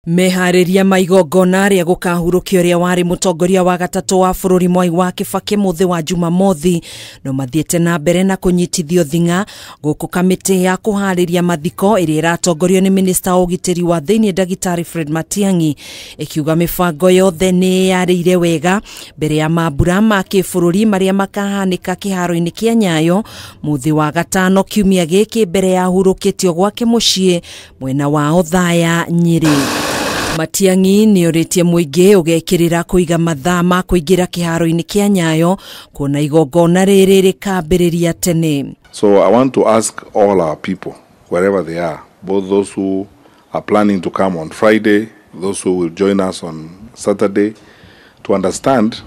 Meharĩria ma igongona rĩa gũkahurũkia ũrĩa warĩ mũtongoria wa gatatũ wa bũrũri Mwai wa Kibaki mũthĩ wa Jumamothi no mathiĩte na mbere na kũnyitithio thing'a gũkũ kamĩtĩ ya kũharĩria mathiko ĩrĩa ĩratongorio nĩ minista wa ũgitĩri wa thĩinĩ ndagĩtarĩ Fred Matiang'i ĩkiuga mĩbango yothe nĩ yarĩire wega mbere ya mambura ma kĩbũrũri marĩa makahanĩka kĩharo-inĩ kĩa Nyayo mũthĩ wa gatano kiumia gĩkĩ mbere ya hurũkĩtio gwake mũciĩ mwena wa Othaya, Nyĩrĩ. Matiang'i nĩ orĩtie mũingĩ ũgekĩrĩra kũiga mathaa ma kũingĩra kĩharo-inĩ kĩa Nyayo kuona igongona rĩrĩ rĩkambĩrĩria tene. So I want to ask all our people, wherever they are, both those who are planning to come on Friday, those who will join us on Saturday, to understand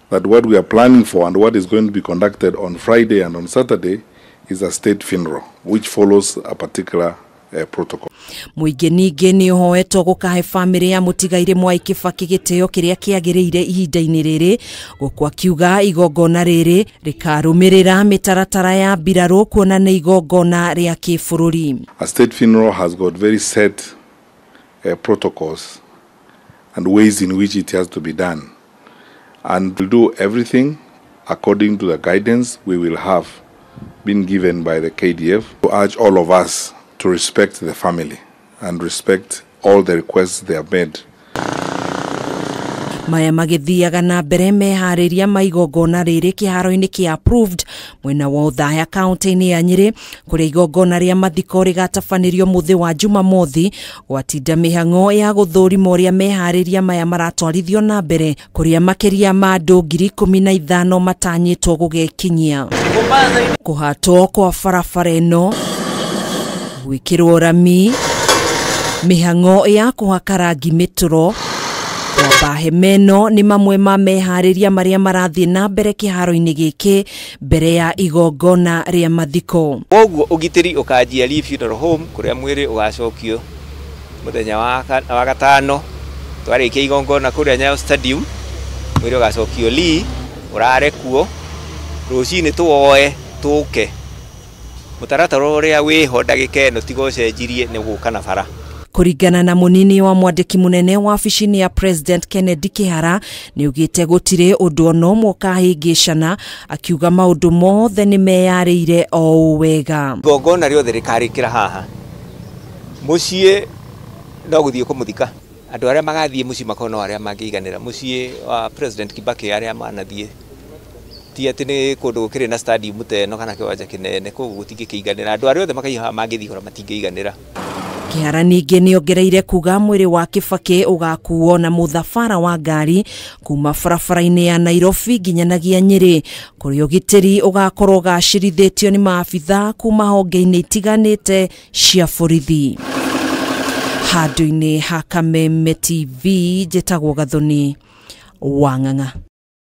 that what we are planning for and what is going to be conducted on Friday and on Saturday is a state funeral, which follows a particular protocol. Mũingĩ ningĩ nĩ ũhoetwo gũkahe bamĩrĩ ya mũtigairĩ Mwai Kibaki gĩtĩo kĩrĩa kĩagĩrĩire ihinda-inĩ rĩrĩ gũkũ akiuga igongona rĩrĩ rĩkarũmĩrĩra mĩtaratara ya mbirarũ kuona nĩ igongona rĩa kĩbũrũri. A state funeral has got very set protocols and ways in which it has to be done, and we'll do everything according to the guidance we will have been given by the KDF. To urge all of us to respect the family and respect all the requests they have made. Maya magĩthiaga na mbere meharĩria ma igongona rĩrĩ kĩharo-inĩ kĩa Approved mwena wa Othaya kaunti-inĩ ya Nyĩrĩ kũrĩa igongona rĩa mathiko rĩgatabanĩrio mũthĩ wa Jumamothi gwatinda mĩhang'o ya gũthũrima ũrĩa meharĩria maya maratwarithio na mbere kũrĩa makĩria ma andũ 15,000 matanyĩtwo gũgekinyia. Kũhatwo kwa barabara ĩno, gwĩkĩrwo rami, mĩhang'o ya kũhaka rangi mĩtũro, kwamba hema ĩno nĩ mamwe ma meharĩria marĩa marathiĩ na mbere kĩharo-inĩ gĩkĩ mbere ya igongona rĩa mathiko. Koguo ũgitĩri ũkanjia Lee Funeral Home kũrĩa mwĩrĩ ũgacokio mũthenya wa gatano twarĩkia igongona kũrĩa Nyayo Stadium, mwĩrĩ ũgacokio Lee ũrare kuo rũcinĩ tuoe tũke mũtaratara ũrĩa wĩho ndagĩka ĩno tiga ũcenjirie nĩ gũka na bara. Kũringana na mũnini wa mwandĩki mũnene wabici-inĩ ya President Kennedy Kihara nĩ ugĩte gũtirĩ ũndũ ona ũmwe ũkahĩngĩcana, akiuga maũndũ mothe nĩ meyarĩire o ũũ wega. Igongona rĩothe rĩkarĩkĩra haha mũciĩ no gũthiĩ kũmũthika. Andũ arĩa magathiĩ mũciĩ makorwo no arĩa mangĩiganĩra. Mũciĩ wa President Kibaki arĩa manathiĩ ti atĩ nĩ kũndũ gũkĩrĩ na stadium ta ĩno kana kĩwanja kĩnene, koguo gũtingĩkĩiganĩra. Andũ arĩa othe makaiha mangĩthiĩ hora matingĩiganĩra. Kihara ningĩ nĩ ongereire kuga mwĩrĩ wa Kibaki ũgakuo na mũthabara wa ngari kuma barabara-inĩ ya Nairobi nginyanagia Nyĩrĩ kũrĩa ũgitĩri ũgakorwo ũgacĩrithĩtio nĩ maabitha kuma honge-inĩ itiganĩte cia borithi. Handũ-inĩ ha Kameme TV njĩtagwo Gathoni wa Ng'ang'a.